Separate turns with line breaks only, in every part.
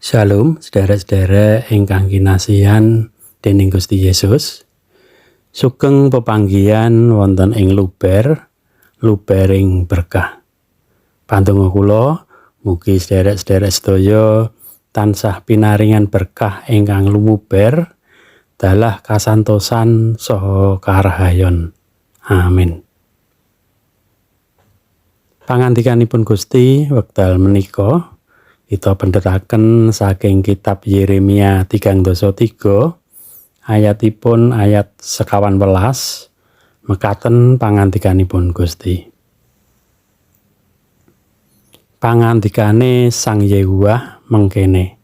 Shalom, sedherek-sedherek ingkang kinasihan dening Gusti Yesus. Sugeng pepanggihan wonten ing luber, lubering berkah. Pandonga kula mugi sedherek-sedherek sedaya tansah pinaringan berkah ingkang lumuber dalah kasantosan saha karahayon. Amin. Pangandikanipun Gusti wekdal menika kita pendhetaken saking kitab Yeremia 33 ayatipun ayat 19, mekaten pangandikanipun Gusti. Pangandikane Sang Yehuwah mengkene.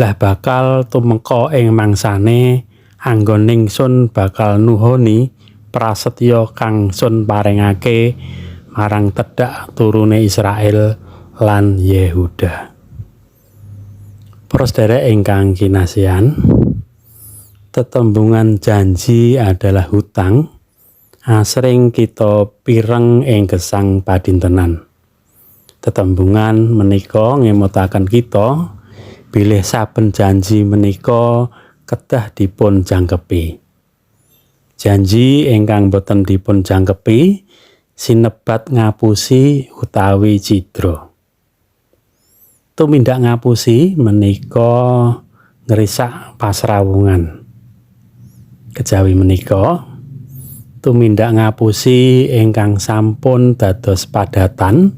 Lah bakal tumeka ing mangsane anggon ningsun bakal nuhoni prasetya kang sun paringake marang tedhak turune Israel lan Yehuda. Para sedherek ingkang kinasihan, tetembungan janji adalah hutang asring kita pireng ing gesang padintenan. Tetembungan menika ngemutaken kita bilih saben janji menika kedah dipun jangkepi. Janji ingkang boten dipun jangkepi sinebat ngapusi utawi cidra. Tumindak ngapusi menika ngrisak pasrawungan. Kejawi menika tumindak ngapusi ingkang sampun dados padatan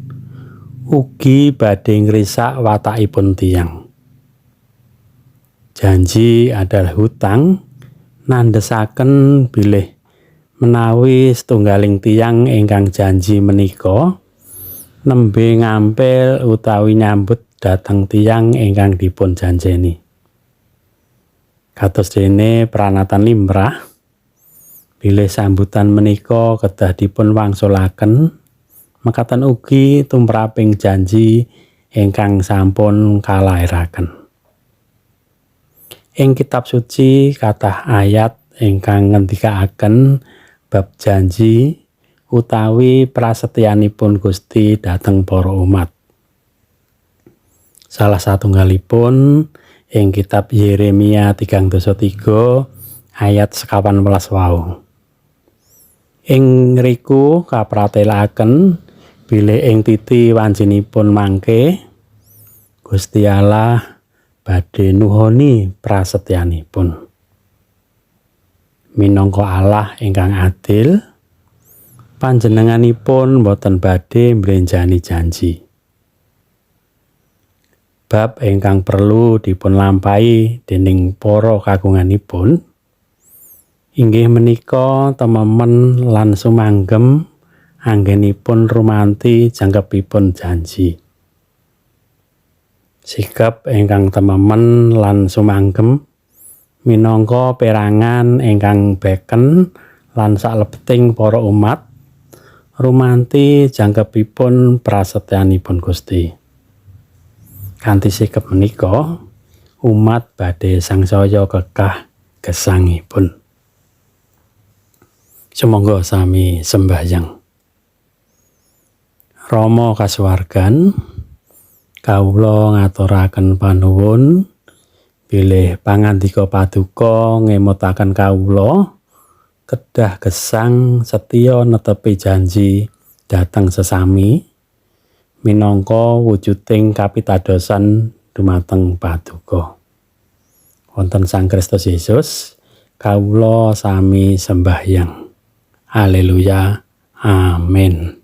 ugi badhe ngrisak watakipun tiyang. Janji adalah hutang nandhesaken bilih menawi setunggaling tiyang ingkang janji menika nembe ngampil utawi nyambut dhateng tiyang ingkang dipun janjeni. Kados dene pranatan limrah bilih sambutan menika kedah dipun wangsulaken, mekaten ugi tumraping janji ingkang sampun kalairaken. Ing kitab suci kathah ayat ingkang ngendikaaken bab janji utawi prasetyanipun Gusti dhateng para umat. Salah satunggalipun ing kitab Yeremia 33 ayat 19 wau. Ing ngriku kapratelaken bilih ing titi wancinipun mangke Gusti Allah badhe nuhoni prasetyanipun. Minangka Allah ingkang adil, panjenenganipun boten badhe mblenjani janji. Bab ingkang perlu dipun lampahi dening para kagunganipun inggih menika tememen lan sumanggem anggenipun rumanti jangkepipun janji. Sikap ingkang tememen lan sumanggem minangka perangan ingkang beken lan saklebeting para umat rumanti jangkepipun prasetyanipun Gusti. Kanthi sikap menika umat badhe sangsaya kekah gesangipun. Sumangga sami sembahyang. Rama kasuwargan, kawula ngaturaken panuwun bilih pangandika paduka ngemutaken kawula kedah gesang setya netepi janji dhateng sesami minangka wujuding kapitadosan dumateng paduka. Wonten Sang Kristus Yesus kawula sami sembahyang. Haleluya. Amin.